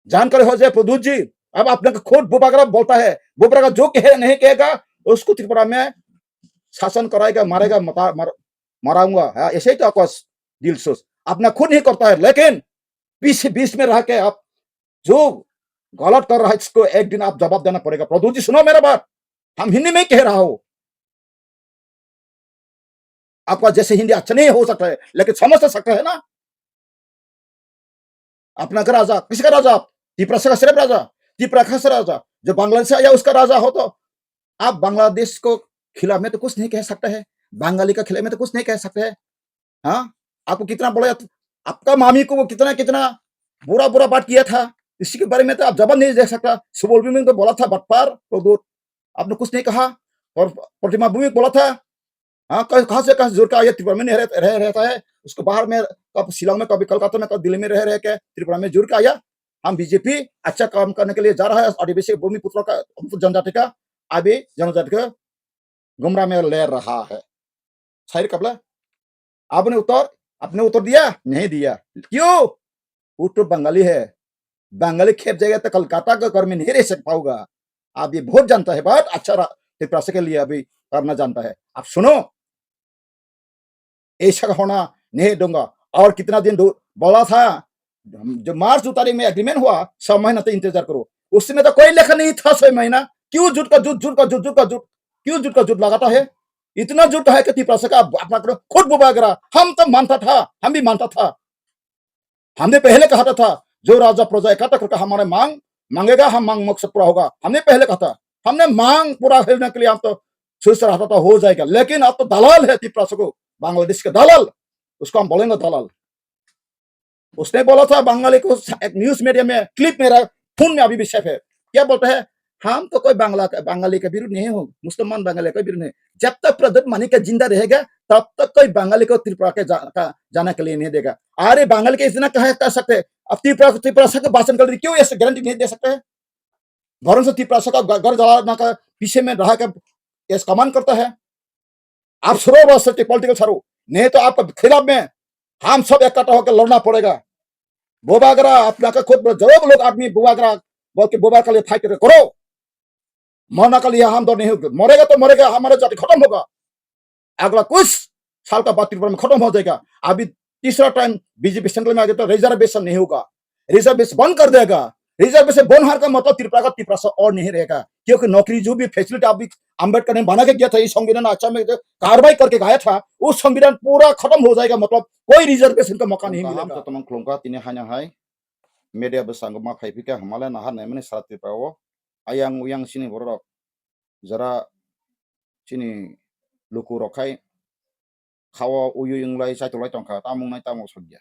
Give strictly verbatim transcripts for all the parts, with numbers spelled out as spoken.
जानकारी हो जाए प्रद्युत जी। अब अपने को खुद बुबागरा बोलता है, बुबागरा जो कहे नहीं कहेगा, उसको त्रिपुरा में शासन कराएगा, मारेगा, मता-, मर-, मराऊंगा। हाँ, ऐसे ही तो आपका स-, दिल सोच। अपना खुद नहीं करता है, लेकिन बीच, बीच में रह के आप जो गलत कर रहा है, इसको एक दिन आप जवाब देना पड़ेगा। प्रद्युत जी, सुनो मेरा बात, हम हिंदी में कह रहा हूँ। आपका जैसे हिंदी अच्छा नहीं हो सकता है, लेकिन समझ तो सकता है ना। अपना का राजा, किसका राजा आप? तिपरासा का सिर्फ राजा, तिपरा का राजा, जो बांग्लादेश से आया उसका राजा हो तो आप बांग्लादेश को खिलाफ में तो कुछ नहीं कह सकते हैं, बंगाली का खिलाफ में तो कुछ नहीं कह सकते हैं। हाँ, आपको कितना बोला, आपका मामी को वो कितना कितना बुरा बुरा बात किया था, इसके बारे में तो आप जवाब नहीं दे सकता। सुबोल भी तो बोला था बटपार, तो दो, आपने कुछ नहीं कहा। और प्रतिमा भूमि बोला था, हाँ, कह-, कहाँ से कहाँ से जुड़ के आया, त्रिपुरा में नहीं रह, रह, रहता है, उसको बाहर में, कब शिलोंग में, कभी कलकत्ता में, कभी दिल्ली में रह रह के त्रिपुरा में जुड़ के आया। हम बीजेपी अच्छा काम करने के लिए जा रहा है, आदिवासी भूमि पुत्रों का, जनजाति का, अभी जनजाति को गुमराह में ले रहा है। शायरी कबला, आपने उत्तर, आपने उत्तर दिया? नहीं दिया। क्यों? वो तो बंगाली है। बंगाली खेप जाएगा तो कलकत्ता का घर में नहीं रह सक पाऊगा। आप ये बहुत जानता है बात, अच्छा रा-, तिपरासा के लिए अभी करना जानता है। आप सुनो, ऐसा होना नहीं दूंगा। और कितना दिन दू-, बोला था, जो मार्च दो तारीख में एग्रीमेंट हुआ, छह महीना तो इंतजार करो। उसमें तो कोई लिखा नहीं था छह महीना। क्यों झूठ का झूठ, झूठ का झूठ, झूठ का झूठ, क्यों झूठ का झूठ लगाता है? इतना झूठ है कि तिपरासा का अपना खुद बुबागरा, हम तो मानता था, हम भी मानता था। हमने पहले कहा था, जो राजा प्रजा एकत्र करके हमारे मांग मांगेगा, हम मांग मकसद पूरा होगा। हमने पहले कहा था, हमने मांग पूरा करने के लिए हम तो सोच रहा था, तो हो जाएगा, लेकिन आप तो दलाल है तिपरासा को, बांग्लादेश के दलाल, उसको हम बोलेंगे दलाल। उसने बोला था बंगाली को, एक न्यूज़ मीडिया में क्लिप मेरा फोन में अभी भी सेव है। क्या बोलता है? हम तो कोई बांग्ला का, बंगाली का विरुद्ध नहीं हो, मुसलमान बंगाली का विरुद्ध नहीं। जब तक प्रद्युत मानिक का जिंदा रहेगा, तब तक कोई बंगाली को त्रिपुरा के जा-, का जाने के लिए नहीं देगा। अरे बंगाली के इतना कहा कर सकते हैं, अब त्रिपुरा को त्रिपुरा से भाषण कर क्यों ऐसे गारंटी नहीं दे सकते हैं? भरोसे तिपरासा का घर जलाना का पीछे में रहा का केस कमान करता है। आप सुनो बस सच्ची पॉलिटिकल सारू, नहीं तो आपका खिलाफ में हम सब इकट्ठा होकर लड़ना पड़ेगा। बोबागरा अपना का खुद जो लोग आदमी बोबागरा बोल के बोबागरा के लिए फाइट करो, मरना का लिए हम दौड़ नहीं होगा। मरेगा तो मरेगा, हमारा जाति खत्म होगा। अगला कुछ साल का बाद त्रिपुरा में खत्म हो जाएगा। अभी तीसरा टाइम बीजेपी सेंट्रल में आ गया तो रिजर्वेशन नहीं होगा, रिजर्वेशन बंद कर देगा। रिजर्वेशन बंद होने का मतलब त्रिपुरा का तिपरासा और नहीं रहेगा, क्योंकि नौकरी जो भी फैसिलिटी अभी अम्बेडकर ने बना के गया था, ये संविधान अच्छा में जो कार्रवाई करके गया था, वो संविधान पूरा खत्म हो जाएगा, मतलब कोई रिजर्वेशन का मौका नहीं मिलेगा। Tini hanya hai media bwskango ma phai phika hamale nahar naimani sara Tripura o ayang uyang chini borok jara chini luku rok khai khao uyui wnglai chaitolai tongkha, tamung nai tamung sokya.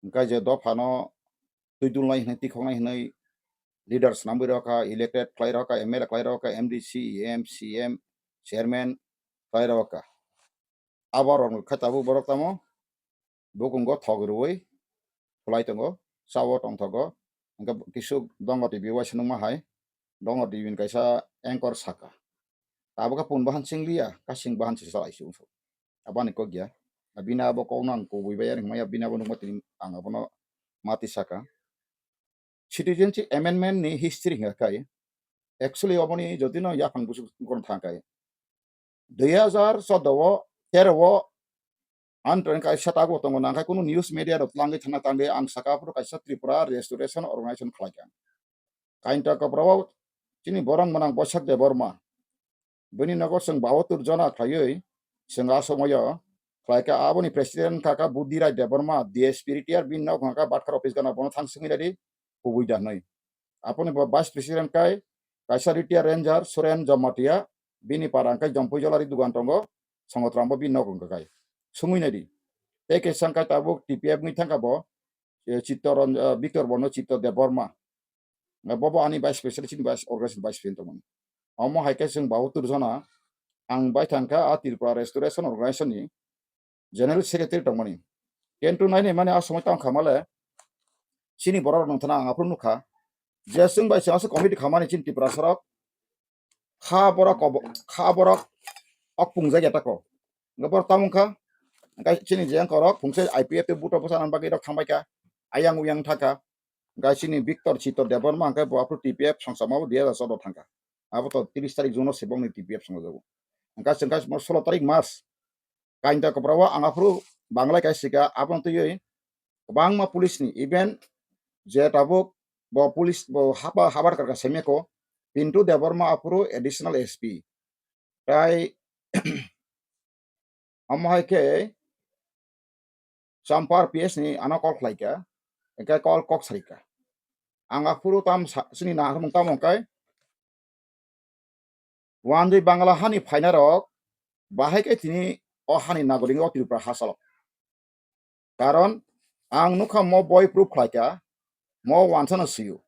Hwnkhe je dophano twi dulnai hwnwi, twi khoknai hwnwi leader swnamwi rokha, elected khlai rokha, M L A khlai rokha, M D C, E M, C M, chairman khlai rokha. Abo rok khe tabuk borok tamo bukungo thok rwui khlai tongo, chao tongthogo. Hwnkhe kisuk Dongo T V waisa nukma hai, Dongo T V ni kaisa anchor saka. Abo khe pun bahan chwng liya, kasing bahan se salai se wngkha. Aboni kok ya. Bini abo kokno ang kubui bai ari hwnmaya, bini abo nukma tini ang abono mati saka. Citizenship Amendment ni history hwnka khai, actually oboni jotino yaphang busuk kono thang khai. Dui hazar chordo o, tero o, ang tong kaisa tago tongo, nang khai kunu news media rok tlangwi thangna tangwi ang saka aphuru kaisa Tripura Restoration Organization khlai kha. Kainta koprao chini borok mwnang Boisak Debbarma. Bini nogo chwng bahatur jona khlaiwi chwng a somoyo khlai kha, aboni president kha kha Budhi Rai Debbarma, D S P retire, bini nok hwnkha kha Batkar office gana, bono thang swngwi naidi kubui da hwnwi. Aboni bo vice president kai kaisa retire ranger Suren Jamatia, bini para hwnkhe Jompui Jolari dugan tongo, Songotram bo bini nok hwnkha kai. Swngwi naidi. Tei kaisa hwnkha tabuk T P F wngwi thangkha bo, eh, Chitto Ron-, eh, Victor bono Chitto Debbarma. Nga bobo ani vice president, chini vice organization vice president tongmani. Omo hai khe chwng bahatur jona ang bai thangkha a Tripura Restoration Organization ni general secretary tongmani. Kintu naini mani a somoi tang khamale chini borok rok nongthana ang aphuru nukha je chwng bai chwng aswk committee khamani chini Tripura sorok kha borok kobo-, kha borok ok pungjak ya tako. Nga borok tamung kha, nga chini jeng korok phungse I P F te buto bwsa nang bagwi rok thangbai kha, ayang uyang thaka. Hwnkhe chini Victor Chitor Debbarma hwnkhe bo aphuru T P F songchakma bo dui hazar choudo thangkha. Abo to tris tarik June o se bongni T P F songchajago. Hwnkhe chwng khe solo tarik mas kainta koprao ang aphuru Banglai kaisika, abono twiwi kwbangma police ni, even je tabuk bo police bo haba habar karka semeko Pintu Debbarma aphuru additional S P. Tai omo hai khe Champar P S ni ano call khlaika, hwnkhe call kok sarika. Ang aphuru tam sa-, chini naharmung tamo hwnkhe, wanjwi Bangla hani phainarok bahai khe tini o hani nagoring o Tripura hachalo. Karon ang nukha mo boi proof khlaika, mo wansano sio.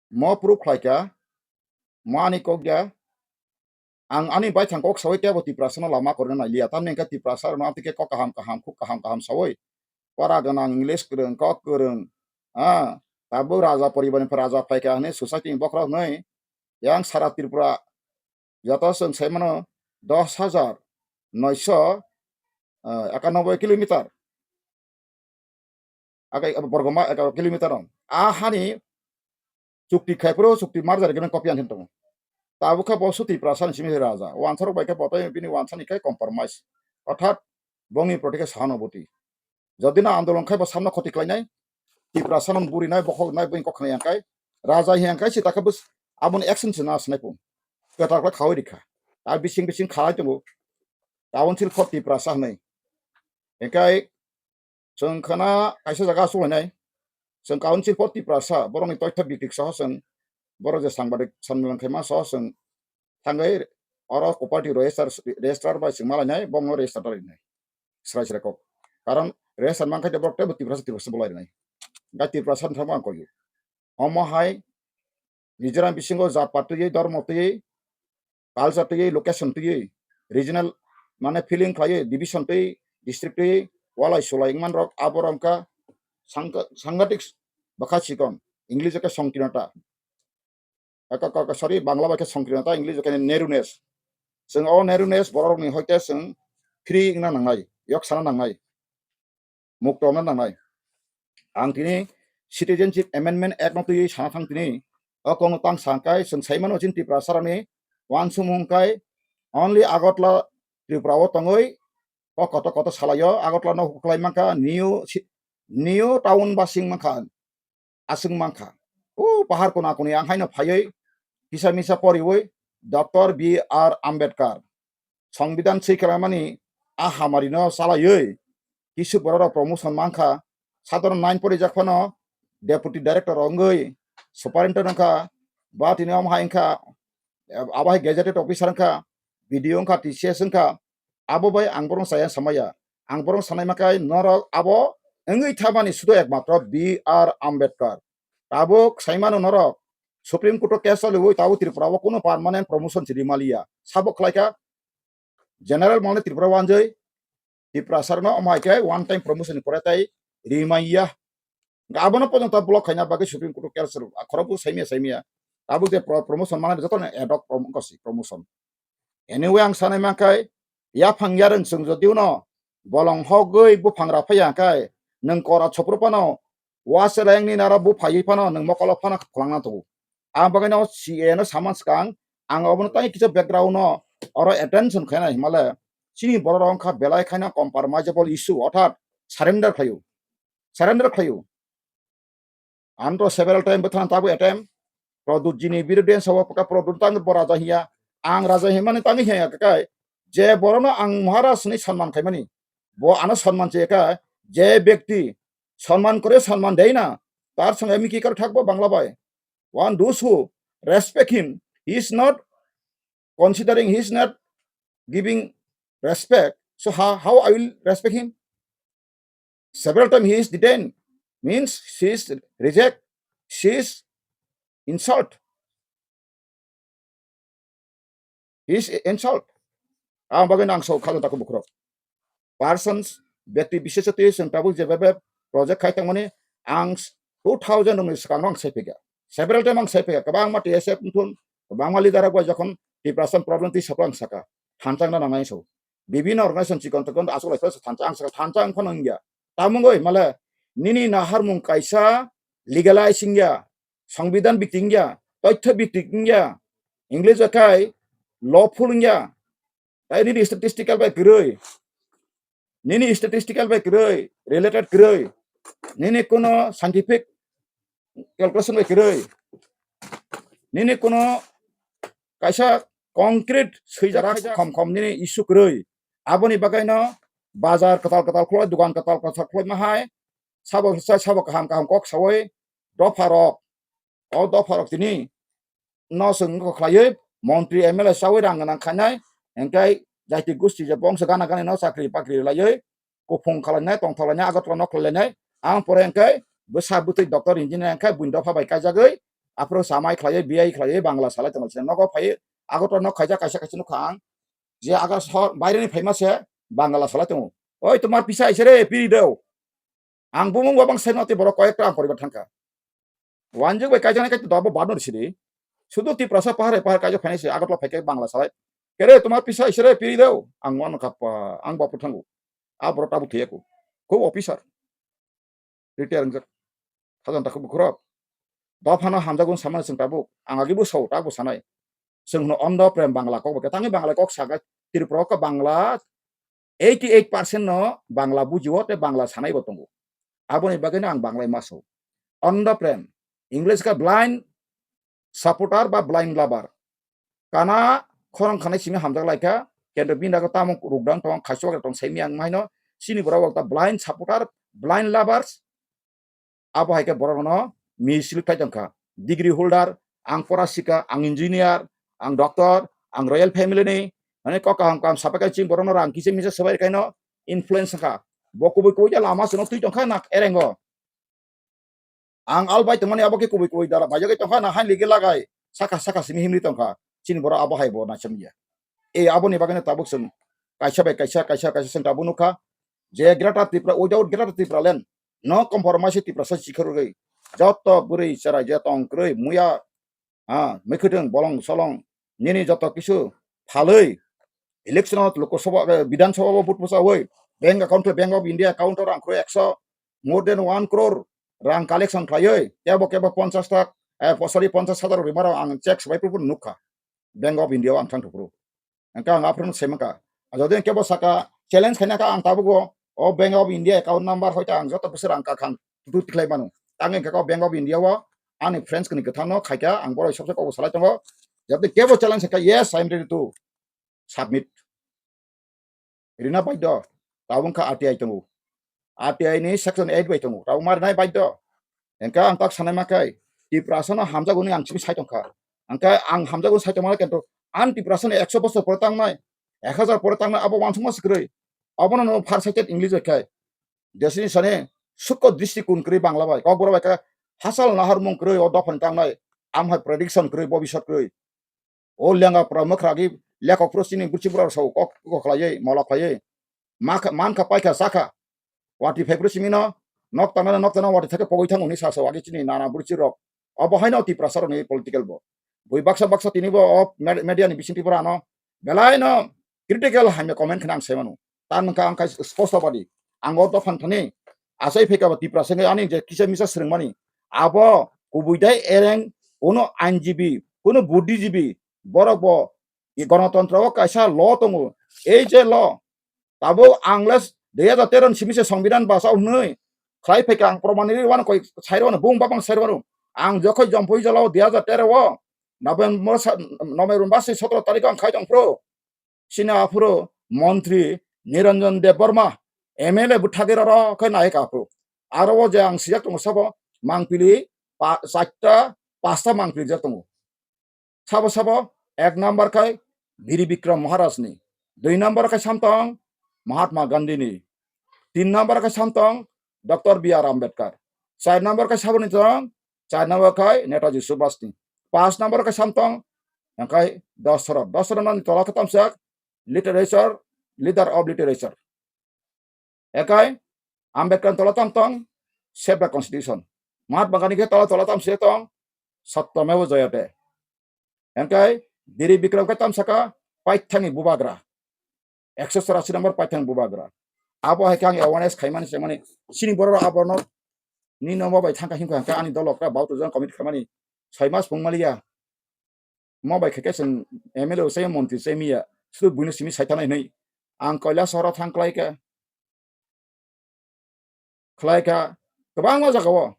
Mo proof khlaika, mo ani kok ya. Ang ani baithang kok sawi tebo Tiprasano lama korina nailiya. Tamni hwnkhe Tiprasa rokno amtwi khe kok kaham kaham, khuk kaham kaham sawi. Para gwnang, English kwrwng, kok kwrwng. Ah, tabuk raja poribarni pha raja phaika hwnwi society ni bokhorok hwnwi yang sara Tripura joto chwng sai mano dos hajar noisho, ah, ekanoboi kilometer. Akai borgoma eka kilometer on. A hani chukti khai phuru chukti marjari gwnang copy an hin tongo. Tabuk khe bo su Tiprasa ni simi raja. Wansarok bai khe bo tei bini wansani khai compromise. Orthat bongni proti khe sahanobhuti. Jodi na andolon khai bo samno khoti khlainai, Tiprasa no burinai, bokhok nai, bini kok khnai yang khai, raja yang khai, sita khe bus aboni action se na snai pung. Kwtal khlai khawi rikha. A bising bising khalai tongo. Council for Tiprasa hwnwi. Hingkai chwng khana kaisa jaga asuk lainai. Chwng Council for Tiprasa, borokni toitha bikrik soho chwng, borok je sangbadik sanmilan khaima soho chwng thangwi oro property register, registrar bai chwng malainai, bongno register rinai. Srai srai kok. Karon register mankha borok teibo Tiprasa, Tiprasa bolai rinai. Gai Tiprasa thangma ang koyo. Omo hai Mizoram bisingo jat pat twiwi, dormo twiwi, culture twiwi, location twiwi, regional mane feeling khlaiwi, division twiwi, district twiwi, walai sulai wngman rok abo rok wngkha sangka-, sangatik bwkha chikon, English o khe songkrinota. Eko, ko, ko, sorry, Bangla bai khe songkrinota, English o khe narrowness. Chwng o narrowness borok rokni hoite chwng free wngna nangnai, yok sana nangnai. Mukto wngna nangnai. Ang tini Citizenship Amendment Act no twiwi sana thang tini. O kokno tang sa hwnkhe chwng sai mano chini Tiprasa rokni uansukmung hwnkhe only Agartala Tripura o tongwi o koto koto salaio Agartala no huklai mankha new si-, new town basing mankha. Aswk mankha. O pahar kona koni ang haino phaiwi kisa misa poriwi Doctor B R Ambedkar Songbidan swi khlaimani a hamarino chalaiwi kisu bororok promotion mankha. Sadharon nine porijak phano Deputy Director wngwi Superintendent wngkha, ba tini omo hai wngkha, abo hai gazetted officer wngkha, B D O wngkha, T C S wngkha. Abo bai ang borok chaya samaya. Ang borok sanai makai norok abo wngwi thabani sudo ekmatro B R Ambedkar. Tabuk saimano norok Supreme Court o case choliwi tabuk Tripura o kuno permanent promotion chiri maliya. Sabo khlaika general mane Tripura wanjwi Tiprasa rokno omo hai khe one time promotion ni pore tai rimaiya. Hwnkhe abono pojonto block khaina bagwi Supreme Court o case rw-, a khorokbo saimya saimya. Tabuk je pro-, promotion manai jotono ad hoc prom-, wngkha si promotion. Anyway, ang sanai mankhe, yaphang yarwng chwng jodi uno bolong hogwi buphang ra phaiya khe, nwng kora chopro phano, waselengni naro buphaiwi phano, nwng mokolo phano khwlangna tongo. Ang bagwino C A no saman swkang, ang obono tei kisa background no oro attention khaina himale, chini borok rok wngkha belai khaina compromisable issue, orthat surrender khlaio, surrender khlaio. Ang to several time bwthang tabuk attempt, Produt jini birude sawa paka Produt tang bo raja hiya, ang raja himani tang hiya kakai, je borono ang Maharaj ni sanman khaimani, bo ano sanman cheka, je bekti sanman kore sanman deina, tar sangha mi ki kar thakbo Bangla bai. One, those who respect him, he is not considering, he is not giving respect. So how, how I will respect him? Several times he is detained, means she is reject, she is insult. He is insult. Ang bagwi nang so khalo tako bukhro. Persons, bekti bisesha twi chwng tabuk je bebe project khai tangmani ang two thousand rokni swkang rok ang sai phika. Several time ang sai phika. Kwbangma T S F wngthun, kwbangma leader rok bai jokhon Tiprasa problem twi sabo ang saka. Thansa wngna nangnai so. Bibino organization chikon tokon aswk lai phano thansa ang saka, thansa ang phano wngya. Tamungoi male nini naharmung kaisa legalize wngya, songbidan bikti wngya, toitho bikti wngya, English bai khai lawful wngya, tai nini statistical bai kwrwi, nini statistical bai kwrwi, related kwrwi, nini kuno scientific calculation bai kwrwi, nini kuno kaisa concrete swijak khom khom nini issue kwrwi. Aboni bagwi no bazar kwtal kwtal khwlai, dugan kwtal kwtal khwlai ma hai, sabo sabo kaham kaham kok sawi dopha rok, o dopha rok tini no chwng wngkha khlaiwi montri M L A chawi rang gwnang khainai, hwnkhe jaiti gusti je bongso gana gani no chakri bakri laiwi kuphung khwlainai, tongthok lainai, Agartala no khwlainai, ang pore hwnkhe bwsa bwtwi doctor engineer hwnkhe buini dopha bai kaijagwi aphuru chamai khlaiwi B I khlaiwi Bangla salai tongo, se nogo phaiwi Agartala no khaijak kaisa kaisa nukha ang, je Agartala baireni phaima se Bangla salai tongo. Oi, tomar pisa aise re, piri deo. Ang bumung bo bang sai noti borok koyekta ang poribar thangkha. Wanjik bai kaijaknai kaitu dobo badno sidi. Sudu Tiprasa pahar hai pahar kaijak phainai se Agartala phaikhe Bangla salai. Kere tomar pisa isere piri deo. Ang wano kappa, ang bo puthango. A borok tabuk thwiyaku. Ko officer. Retire wngjak. Khajanta khub khorok. Dophano hamjago samani chwng tabuk. Ang agi bo sao tabuk sanai. Chwng hwno Ondo Prem Bangla kok bo. Tangwi Bangla kok saga Tripura kok Bangla eighty eight percent no Bangla bujio tei Bangla sanai bo tongo. Aboni bagwi no ang Bangla maso. Ondo Prem, English ka blind supporter ba blind lover. Kana khorang khanai simi hamjak lai kha, kento bini dago tamo rukdang tong, khaichok tong semi ang maino, sini borok ta blind supporter, blind lovers, abo hai khe borok no mislead khai tong kha. Degree holder, ang pora sika, ang engineer, ang doctor, ang royal family ni, mane kok kaham kaham sapai kha chini borok no rang kisa misa sabai khaino influence kha. Bo kubui kubui khe lama sino twi tong kha nak erengo. Ang albai tongmani abo khe kubui kubui dara baijagwi tongkha na hain ligi lagai saka saka simi himri tongkha chini borok abo hai bo naisem ya. E aboni bagwi no tabuk chwng kaisa bai kaisa kaisa kaisa chwng tabuk nukha je Greater Tripura, without Greater Tripura land no compromise Tiprasa chikhorwi joto bwrwi chwrai je tong kwrwi muya, ha, mwkhwtwng bolong solong nini joto kisu phalwi election o Lok Sabha, eh, Bidhan Sabha o vote bwchawi bank account khe Bank of India account o rang khwrwi ekso, more than one crore rang collection khlaiwi kebo kebo ponchash tak, eh, sorry, ponchash hajar rwi maro ang check swbai phuru nukha Bank of India o ang thang thukphuru. Hwnkhe ang aphuru sai mankha. Jodi kebo saka challenge khaina kha ang tabuk o, o Bank of India account number hoita ang joto bwswk rang kakhang tutu tikhlai mano. Tang hwnkhe o Bank of India o ani friends kini kwthang no khaikha ang borok sabse kok salai tongo. Jodi kebo challenge kha, yes, I am ready to submit. Rina baidho. Tabuk kha R T I tongo. R T I ni section eight bai tongo. Tabuk ma rinai baidho. Hwnkhe ang tak sanai ma khe, Tiprasa no hamjago hwnwi ang simi sai tongkha. Hwnkhe ang hamjago sai tongmani kento ang Tiprasa no ekso bosor pore tangnai, ek hajar pore tangnai abo uansukma se kwrwi. Abono no far side English bai khai. Desini sani sukko dristikoun kwrwi Bangla bai. Kokborok bai khe hachal naharmung kwrwi o dophani tangnai. Amhai prediction kwrwi, bobisot kwrwi. O lenga pura mwkhragwi lekhok phuru chini bwrwi chini borok sao kok kok khlaiwi, mola khlaiwi. Ma kha, man kha, pai kha, cha kha. Watwi phai phuru chini no nok tangna, nok tangna watwi thakhe pogwi thango hwnwi sa sao agi chini nana bwrwi chini rok. Obo haino Tiprasa rokni political bo. Bui baksa baksa tini bo o med-, media ni bisingtwi borok ano belai no critical hamya comment khna ang sai mano. Tan wngkha ang khai sposto badi. Ang o dophani thani achai phaikha bo Tiprasa wngwi ani je kisa misa swrwngmani. Abo kubui dai ereng kuno ainjibi, kuno buddhijibi, borok bo i gonotontro o kaisa law tongo. Ei je law, tabuk ang le dui hajar tero ni simi se Songbidan bachao hwnwi khlai phaikha ang proman ri wano koi sai rwno, bung babang sai rwno. Ang jokhoi Jompui jala o dui hajar tero o November sa-, November basi sotro tarikh o ang khai tong phuru. Chini aphuru montri Niranjan Debbarma, M L A bwthagwi roro khe nai ka aphuru. Aro o je ang sijak tongo sabo mangpili pa-, charta, pasta mangpili jak tongo. Sabo sabo ek number khai Biri Bikram Maharaj ni, dui number khai samtong Mahatma Gandhi ni, tin number khai samtong Doctor B R Ambedkar, char number khai saboni tong, char number khai Netaji Subhash ni, panch number khai samtong, hwnkhe Dasarath, Dasarath ni tola khe tamsak literature, leader of literature. Ekai Ambedkar tola tam tong, save the constitution. Mahatma Gandhi khe tola tola tam se tong, Satyameva Jayate. Ekai Biri Bikram khe tam saka, paithani bubagra. Ekso chorasi number paithani bubagra. Abo hai khe ang awareness khaimani se mani, chini borok abono Nini no mo bai thangkha himkha hwnkhe ani dolo kra bautu jang commit khamani soi mas pung maliya. Mo bai khe khe chwng M L A o chaya montri chaya miya. Sudu buino simi sai thanai hwnwi. Ang Kailasahar o thang khlai khe. Khlai kha kwbangma jagao.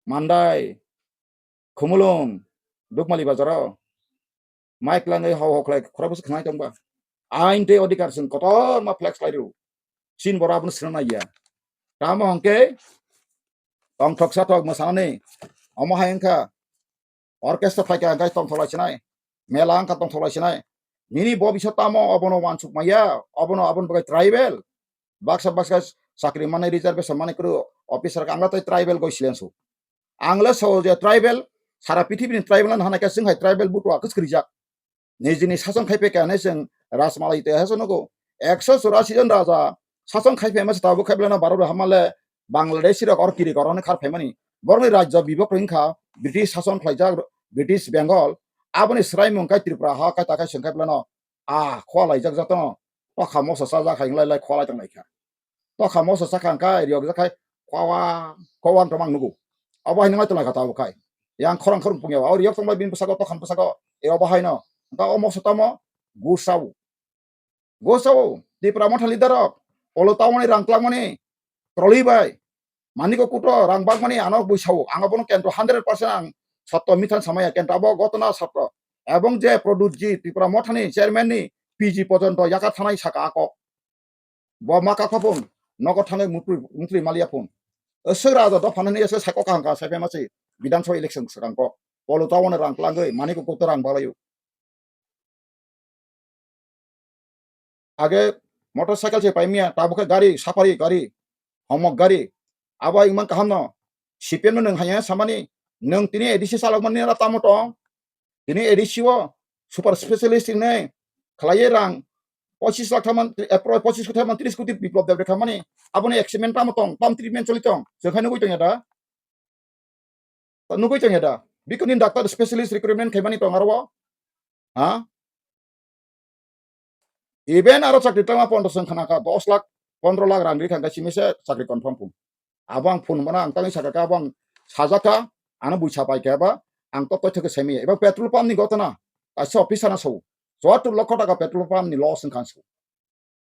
Mandai, Khumulwng, Dukmali bazaro. Mic langwi hau hau khlai khorok bwswk khnai tongba. Ain tei odhikar chwng kotorma flex khlai rw. Chin bora abono swrwng nai ya. Tamo hwnkhe tongthok sathok mwsanani omo hai wngkha. Orchestra phaikha hwnkhe tongthok lai sinai, mela wngkha tongthok lai sinai. Nini bo bisa tamo obono wansuk maya, obono aboni bagwi tribal. Baksa baksa chakri manwi reservation manwi kwrwi officer khe angla tei tribal goi silensu. Angla sao je tribal, sara pithibini tribal no hanai khe chwng hai tribal butua kwchwk rijak. Nijini sason khai phaikha hinwi chwng Rajmalai tei haso nugo. Ekso churasi jon raja sason khai phaima se tabuk khai belano Bharat hamale Bangladeshi rok or kiri koroni khar phaimani. Borokni rajya bibok wngkha British sason khlaijak British Bengal. Aboni swraimung kai Tripura ha kai takhai chwng khai belano a khwa laijak jatono. Tokha moso chajak hai lai lai khwa lai tong lai kha. Tokha moso sakha hwnkhe riyok jak khai kowa, kowa wng tongma ang nugo. Abo hai nang lai tong lai kha tabuk khai. Yang khorang khorang pungya o riyok tong bai bini bwsako tokhan bwsako e obo hai no. Hwnkhe o moso tamo gusao. Gusao Tipra Motha leader rok olo tawani rang tlangmani troli bai. Maniko kuto rang bakmani ano bui sao. Ang abono kento hundred percent ang sotto mithan samaya kento abo gotona sotto. Ebong je Produt ji Tipra Mothani chairman ni P G pojonto yaka thanai saka ako. Bo ma kakha phun, nogo thangwi mutwi, mutwi maliya phun. Aswk raja dophano ni aswk saiko kaham kaham sai phai masi Bidhan Sabha election swkang kok. Polo tawano rang tlangwi, maniko kuto rang balayo. Age motorcycle se paimiya, tabukhe gari, safari gari, homok gari. Abo wngmang kaham no. C P M no nwng haiya samani, nwng tini A D C chalokmani ra tamo tong. Tini A D C o super specialist hinwi khlaiwi rang pochis lakh thaman, eh, pro-, pochis koti thaman tris koti Biplop Deb rekha mani. Aboni experiment tamo tong, tam treatment choli tong. Chwng khai nugui tongya da? Ta nugui tongya da? Bikoni doctor specialist recruitment khaimani tong aro o? Ha? Even aro chakri tangma pondro song khana kha, dos lakh, pondro lakh rang ri kha, hwnkhe simi se chakri confirm phun. Abo ang phun mana, ang tangwi sakha kha, abo ang sajak kha, ano buisa pai kha ba, ang to toithok khe semi. Eba petrol pump ni gotona, kaisa officer na so, chuattur lokho taka petrol pump ni loss wngkha so.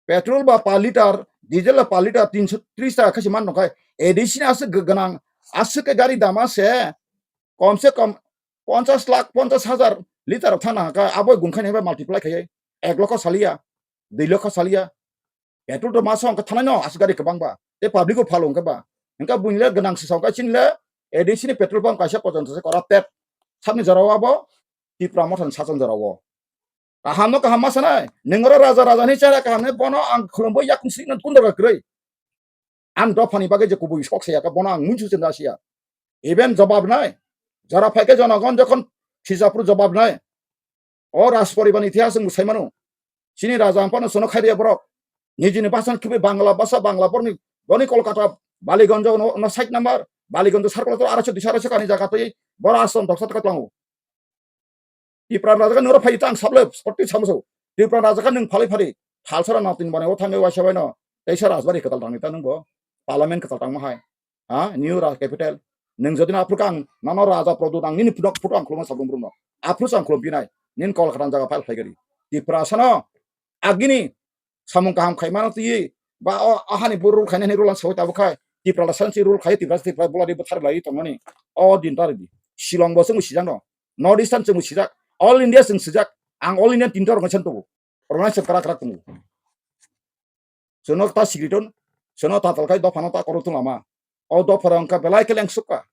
Petrol ba per liter, diesel ba per liter tinsho tris taka khe se man rok khai, A D C ni aswk gwnang, aswk khe gari dama se, kom se kom ponchas lakh, ponchas hajar liter rok thana kha, abo gungkha ni ba multiply khai, ek lokho saliya, dui lokho saliya. Petrol to maso hwnkhe thanai no, aswk gari kwbang ba. Tei public o phalo hwnkhe ba. Hwnkhe buini le gwnang sisa hwnkhe chini le A D C ni petrol pump kaisa pojon se corrupted. Sabni jora o abo Tipra Motha ni sachon jora o. Kaham no kaham ma sanai. Nwng oro raja raja ni chara kaham ni bono ang khulumbo yakung sik na kundra kwrwi. Ang dophani bagwi je kubui sok se ya ka bono ang munsu se na siya. Even jobab nai. Jara phaikhe jonogon jokhon sisapru jobab nai. O Rajporibar ni itihas wng sai mano. Chini raja ampano sono khai riya borok. Nijini basa khibui Bangla basa, Bangla borni, boni Kolkata, Baligonjo no, no side number, Baligonjo circle to aroso disa aroso kani jaga twi bora asom doksa tokha tlango. Tipra raja noro phai tang sable, sotti samso. Tipra raja nwng phalai phari. Thalsara na tin bane o thangwi waisa baino. Teisa rajbari kwtal tangwi ta nwngbo. Parliament kwtal tangma hai. Ha, new ra capital. Nwng jodi na aphuru kang, nano raja Produt ang nini phuno photo ang khulumna sabrum brumno. Aphuru ang khulum pinai. Nin Kolkata jaga file phaigari. Tiprasano agini samung kaham khaimano twi ba o ahani bo rule khainani rule ang sawi tabuk khai. Tipra la sansi rule khai, Tipra, Tipra bola di bwthar lai tongmani. O din tar di. Shillong bo chwng sijak no. North Eastern chwng sijak. All India chwng sijak. Ang All Indian tinta rok ngai san tubu. Rok ngai se krak krak tongo. Chwngno ta sikriton, chwngno ta talkai dophano ta korokthung lama. O dophano wngkha belai khe lengsukha.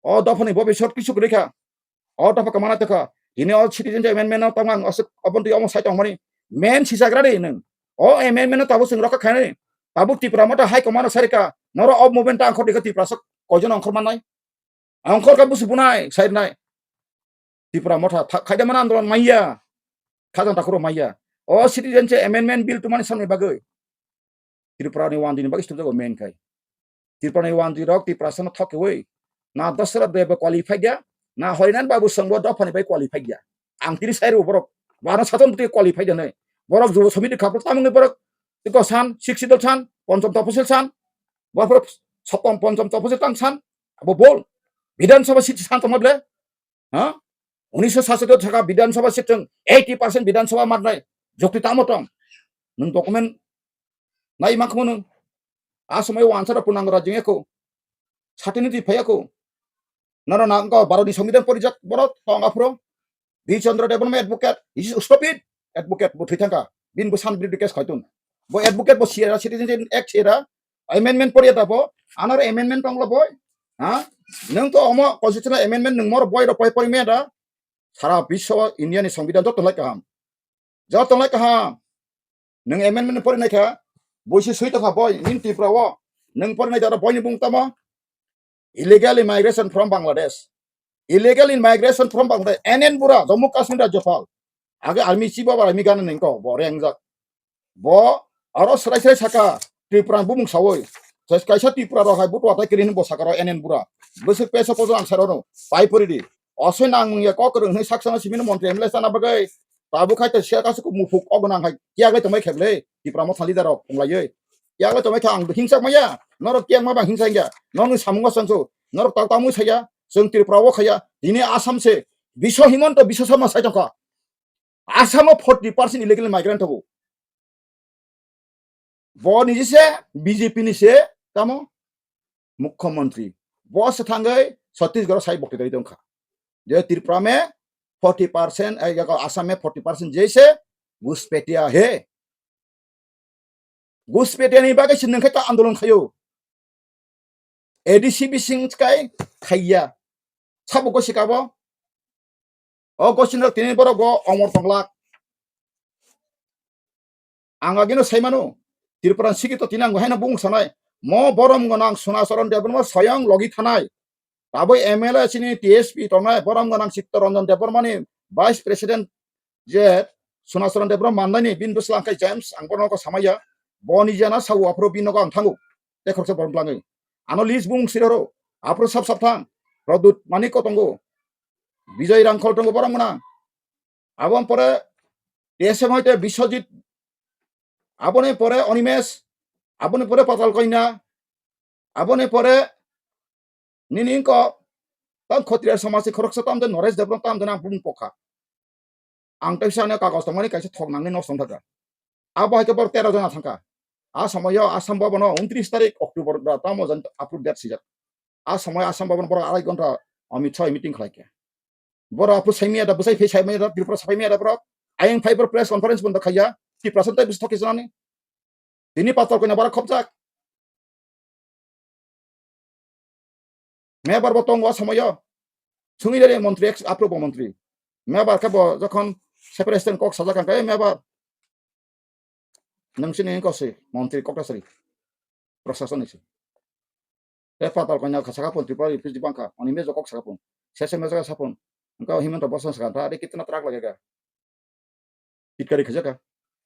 O dophani bobiswt kisu kwrwi kha. O dopha kwmana tokha. Tini o citizenship amendment no tongma ang aswk obontwi omo sai tongmani. Men sisagra de nwng. O amendment no tabuk chwng rokha khainani. Tabuk Tipra Motha High Command no sarika. Noro o movement ta angkhor dikha Tipra sok koijon angkhor mannai. Angkhor kha busu bunai, sairnai. Tipra Motha tha-, khaidamani andolon maiya. Khajang takhoro maiya. O citizenship amendment bill tumani samni bagwi. Tripura ni wandi ni bagwi situmjago main khai. Tripura ni wandi rok Tiprasano thok khewi. Na Dasarath Debbo qualified ya, na Harinan Babu Sangma dophani bai qualified ya. Ang tini sai rw borok. Bana sathon twi qualified ya nai. Borok jubo samiti khapro tamungni borok. Tiko san, sixth schedule san, ponchom toposil san. Borok sapom ponchom toposil tang san. Bo bol. Bidhan Sabha seat san tongma ble? Ha? Unisho sashato thaka Bidhan Sabha seat tong eighty percent Bidhan Sabha matnai. Jokti tamo tong. Nung document nai makhmo nung. A somoi wansa da punang rajing eko. Satini di phayako. Nara na angka Bharot ni Songbidan porijak borok tong aphro. Bishnu Chandra Debbarma advocate, he is stupid advocate, bo thwi thangka. Bin bo san bri case khaitun. Bo advocate bo sierra, Citizenship Act sierra, amendment poriya da bo, another amendment tonglo boy. Ha? Nung to omo constitutional amendment nung mor boy ro poi poi me da. Sara biswa India ni Songbidan joto lai kaham. Joto lai kaham. Nung amendment pori nai kha, boisi sui tokha boy, nin Tripura o. Nung pori nai da boy ni bung tamo. Illegal immigration from Bangladesh. Illegal immigration from Bangladesh. N N Bura, Jammu Kashmir Rajyapal. Age army chief abo army gana nengko, bo rengjak. Bo aro srai srai saka, Tripura bumung sawi. Sai kaisa Tripura rok hai butu atai kiri hinbo saka ro N N Bura. Bwswk pesa pojo ang saro no. Pai pori di. Osoi nang mung ya kok rung hinwi sak sana simino montri M L A sana bagwi. Tabuk hai to sia kasu mufuk og nang hai. Kiya gai tongmai kheble. Tripura motha leader rok phunglaiwi. Kiya gai tongmai kha ang hingsak maya. Norok kiya ma bang hingsa ya. Nong ni samung asang so. Norok tau tamui saya. Seng Tripura o khaya. Dini Assam se. Biswa Himanta Biswa Sarma sai tongkha. Assam o forty percent illegal migrant thago. Bo ni se B J P ni se tamo mukhyamantri. Bo se thangwi Chhattisgarh sai bokti dari tongkha. Je Tripura me forty percent, ai jaga Assam me forty percent je se Ghuspetia he. Ghuspetia ni bagwi se nung khe ta andolon khayo. A D C bising kai khaiya. Sabo gosi kabo. O gosi no tini borok bo omor tonglak. Ang agino saimano, Tripura sikito tini ang haino bung sanai. Mo borom gonang Sunacharan Debbarma soyang logi thanai. Taboi M L A chini T S P tongnai borom gonang Chittaranjan Debbarmani Vice President je Sunacharan Debbarma mandaini bin bwslang khe James ang bono ko samaya. Boni jana sawo aphro bin nogo ang thango. Te khoroksa borom tlangwi. Ano list bung siroro. Aphro sap sap thang. Produt Manik ko tongo. Bijoy Rangkhol tongo borom gonang. Aboni pore T S M hoite Biswajit, aboni pore Animesh, aboni pore Patal Kanya, aboni pore nini ko tam Khotriya somaj ni khoroksa tam de Naresh Debbarma tam de nang bung pokha. Ang teisa ani kagos tongmani kaisa thok nangni nosto wngkha. Abo hai khe bor tero jona thangkha. A somoyo Assam Bhavan o untris tarik October da tamo jan approve date sijak. A somoyo Assam Bhavan borok arai ghonta Amit Shah meeting khlai khe. Borok aphuru saimaya da, bwsai phai saimaya da, Tripura saimaya da borok. Ayang phai borok press conference bondo khaiya, Tiprasa tei bwswk thokhe sanani. Tini Patal Kanya borok khopjak. Mebar bo tongo o somoyo. Sungwi rere montri, ex aphuru bo montri. Mebar khe bo jokhon separate kok sajak kha, "Ei mebar, nung sini ko si montri kok ta sari." Prosason ni si. Te Patal Kanya kha saka pon Tripura refugee bangkha, oni mejo kok saka pon. Sese mejo saka pon. Engka Himanta Bosong saka ta, "Are kitna truck lagega?" Pitkari khajaka.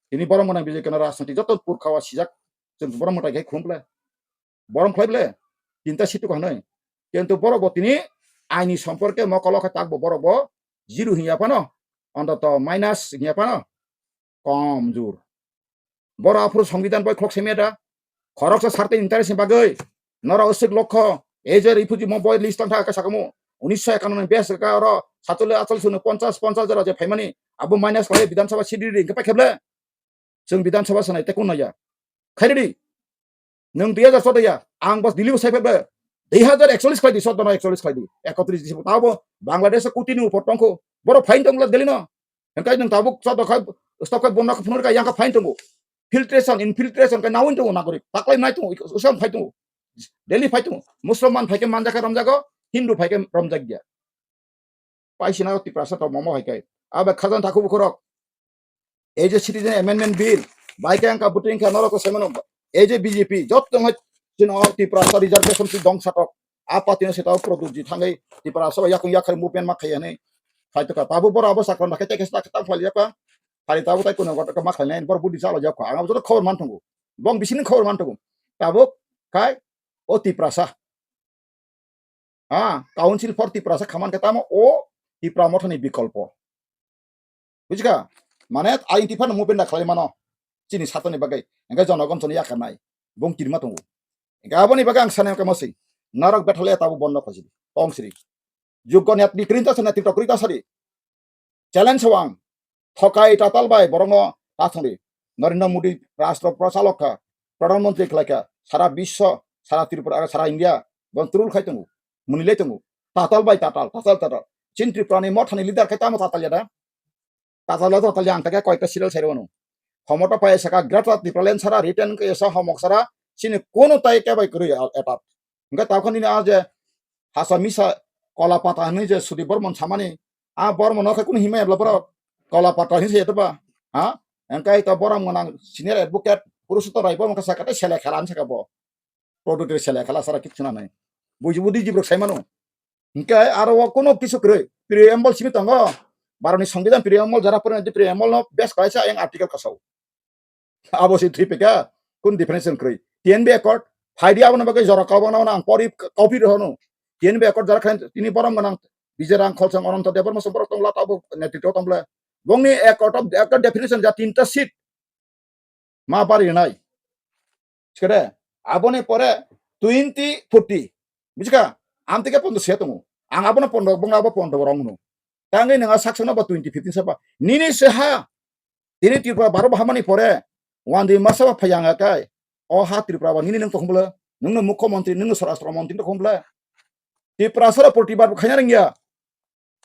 Tini borom gwnang B J P kana rajniti joto purkhawa sijak. Chwng borom mwtai khai khum ble. Borom khlai ble. Tinta situ khanai. Kintu borok bo tini aini somporke mokolo khe tak bo borok bo zero hinya phano. Ontoto minus hinya phano. Kom jur. Boro aphuru Songbidan bai khorok semya da. Khoroksa sarte interest ni bagwi. Noro usik lokho. Ei je refugee mo boy list tang thaka sakamo. Unisho ekanno ni base ka oro satole achal sunu ponchas, ponchas jora je phaimani. Abo minus khlai Bidhan Sabha sidi ri hingke pakheble. Chwng Bidhan Sabha sanai te kun naya. Khairidi. Nwng dui hajar choudo ya, ang bos Delhi bo sai phaiba, dui hajar ekchollish khlai di, choudo no ekchollish khlai di, ekotris di, tabo Bangladesh o koti ni upor tongkho, borok fine tongla Delhi no, hwnkhai nwng tabuk choudo khai, stop khai, bono phunuk khai, yang kha fine tongo, filtration, infiltration khai nawi tongo nagorik, taklai nai tongo, usam phai tongo, Delhi phai tongo, Musulman phai khe manjak khe romjago, Hindu phai khe romjak ya. Paisina Tiprasa to momo hai kai. Aba khajang takhu bukhurok. Ei je Citizen Amendment Bill, bai khe angka buting kha norok to semano. Ei je B J P, jotto hai chino Tiprasa reservation si dong satok. A party no sita product ji thangai Tiprasa yakung yakhai movement ma khai ani. Khai to ka tabu bor abo sakran bakhe teke sta khata phal yakha. Hari tabu tai kono got ka ma khai nai bor budi sala yakha. Ang abo joto khobor man thungu. Bong bisini khobor man thungu. Tabu khai o Tiprasa. Ha, Council for Tiprasa khaman khe tamo o Tipra Mothani bikolpo. Bujikha? Mane ain Tipra no movement da khlai mano. Chini satoni bagwi. Engkhe jonogon choni yakharnai. Bong kirma tongo. Engkhe aboni bagwi ang sanai kamo se. Narok bethalia tabuk bondo khaisidi. Tong siri. Juggo netri krinta sari, netri to krinta sari. Challenge wang. Thokai tatal bai borokno ta thongdi. Narendra Modi rashtra prachalok kha. Pradhan Mantri khlai kha. Sara biswa, sara Tripura, sara India. Bon trul khai tongo. Muni lai tongo. Tatal bai tatal, tatal tatal. Chin Tripura ni mothani leader khai tamo tatal ya da. Tatal tatal yang ta khe koyekta serial sai rwno. Homoto pai saka Greater Tipraland sara written ke sa homok sara chini kono tai ke bai kwrwi atat. Hingke tawkha nini a je hasa misa kola pata hinui je Sudip Bormon samani, a Bormon no khe kunu himai bla borok kola pata hinui se ba, ha? Hingke to borom gwnang senior advocate Purushottom Rai bo wngkha sakha tei sele khela hinui sakha bo. Product sele khela sara kichu na nai. Buji budi jibrok sai mano. Hingke aro o kunu kisu kwrwi. Preamble simi tongo. Baroni Songbidan preamble jara pore preamble no bes kaisa yang article kasau. Abo si thwi peka, kun definition kwrwi. T N B Accord, phaidi abono bagwi jora kabangna ang pori copy rohono. T N B Accord jara khain tini borom gwnang, Bijay Rang Kholsang, Ananta Debbarma song borok tong la tabo netritwo tong bole. Bongni accord of, accord definition ja tinta seat. Ma bari nai. Sikade, aboni pore twenty forty. Bujiga, amtike pondo se tongo. Ang abono pondo, bongna abo pondo borok no. Tangwi nang a saksa no ba twenty fifteen saba. Nini se ha. Tini Tripura baro bahamani pore, wandi masa ba phayang akai. O ha Tripura ba nini nang tokhum bole, nungno mukho montri, nungno swarashtra montri tokhum bole. Tripura sara protibad khaina rengya.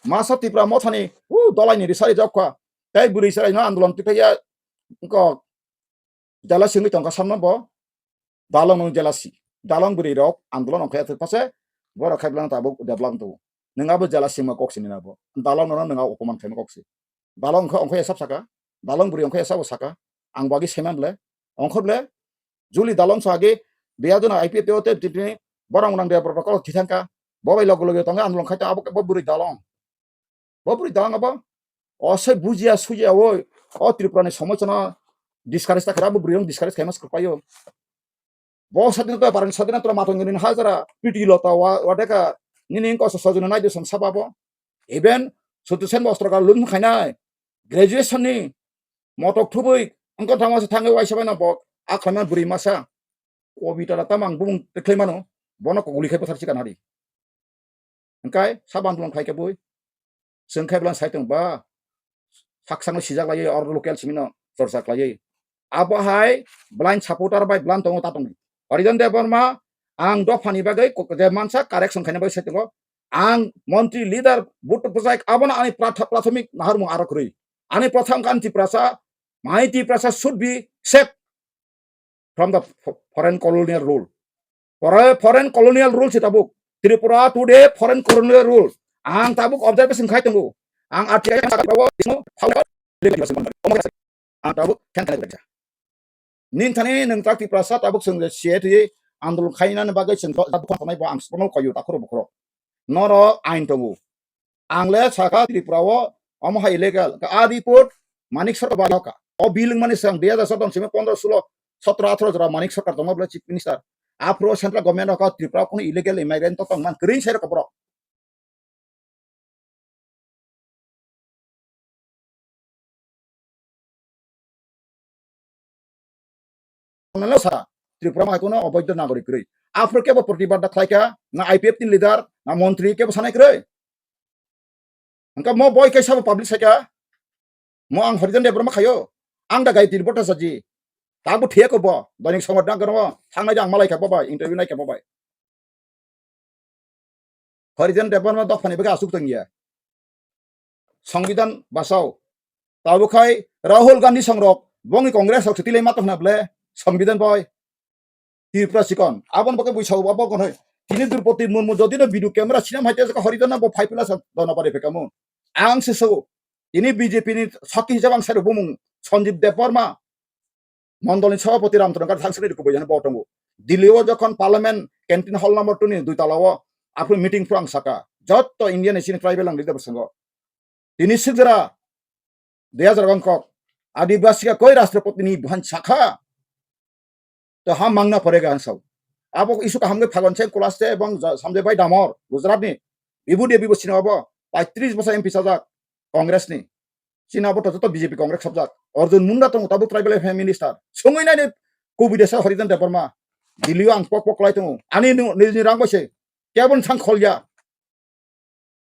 Masa Tripura mothani, u dolai ni risari jokha. Tai buri sarai no andolon tipaya. Ko jala singwi tongkha samno bo. Dalong nung jela si. Dalong bwrwi rok andolon ongkhai athuk phase, borok khai bwlano tabuk develop tongo. Nung abo jela singma kok sini nabo. Dalong nono nung opoman khaima kok si. Dalong ongkha ongkha esap saka. Dalong bwrwi ongkha esap saka. Ang bagi seman ble. Ongkha ble. Juli dalong sagi biya jona I P F T o te titini borok nang de borok kok thithangka. Bo bai logo logo tongo andolon khai ta abo bo bwrwi dalong. Bo bwrwi dalong abo. O se bujiya sujiya oi. O Tripura ni somosya no discourage ta khe abo bwrwi rok discourage khaima swk paio. Bo sadinata, barani sadinata matong ni hajara, Priti Lota wa, wadeka, nini wngkha so sojoni nai de song saba bo. Even Sutu Sen bo ostro ka lun khainai. Graduation ni motok thubui, wngkha thangma se thangwi waisa bai na bo, a khlaima bwrwi masa. Kobita da tamang bumung teklai mano, bono koguli khai bwthar chikana di. Hingkai sabo andolon khai khe bui. Chwng khai bwlano sai tong ba. Saksano sijak laiwi or local simino chorcha khlaiwi. Abo hai blind supporter bai bwlano tongo ta tongni. Harijan Debbarma ang dophani bagwi ko-, je mansa correction khaina bagwi sai tongo. Ang montri leader vote bwsai abono ani pratha-, prathomik naharmung aro kwrwi. Ani pratham kan Tiprasa, my Tiprasa should be safe from the fo-, foreign colonial rule. Fore-, foreign colonial rule si tabuk. Tripura today foreign colonial rule. Ang tabuk observation khai tongo. Ang article ang tabuk nini thani nung tak Tiprasa tabuk chwng je C A T andolon khainani bagwi chwng tabuk khontonai bo ang sono koyu takhoro bukhoro. Noro ain tongo. Ang le sakha Tripura o omo hai illegal. Ka a report Manik Sarkar bai hoka. O bill wngmani swkang dui hajar sotro simi pondro, sulo, sotro, atharo jora Manik Sarkar tongma bwle chief minister. Aphuru central government hoka Tripura kunu illegal immigrant to tongman kwrwi sai rokha borok. Nalo sa, Tripura mai kono oboidho nagorik kwrwi. Aphuru kebo protibad da khlaikha, na I P F T ni leader, na montri kebo sanai kwrwi. Hingke mo boi kaisa bo publish saikha, mo ang Harijan Debbarma khayo, ang da gai tini bota saji, tabuk thiya ko bo, doinik somar dang kono, thangnai da ang malai kha bo bai, interview nai kha bo bai. Harijan Debbarma dophani bagwi aswk tongya. Songbidan basao. Tabuk khai Rahul Gandhi songrok, bongni Congress rok se tilai ma tongna ble, Songbidan boi. Tripura sikon. Abon bagwi bui sao abo gonhoi. Tini Droupadi Murmu jodi no video camera sinam hai te Harijan no bo five plus dona pare pekamu. Ang se sao. Tini B J P ni sakki hisab ang sai bumung Sanjib Debbarma. Mondolni Sabhapati Ramcharan Kar thangsani rikubui jani bo tongo. Delhi o jokhon Parliament Canteen Hall number two ni dui tala o aphuru meeting phuru ang saka, jotto India ni chini tribal ang leader bwskango. Tini sikjra dui hajar bangkok Adibasi ka koi Rashtrapati ni buhan sakha. To ham mangna pore ga ansau. Abo isu kaham ke Phagon Singh Kulaste ebong ja-, Sanjay Bhai Damor Gujarat ni. Bibu Devi bo sino abo. Paitris bosa M P sajak Congress ni. Chini abo to joto B J P Congress sabjak. Arjun Munda tongo tabuk tribal affairs minister. Songwi nai ni kubui desa Harijan Debbarma. Delhi o ang pok pok kwlai tongo. Ani nini rang bai se kebo ni thang khol ya.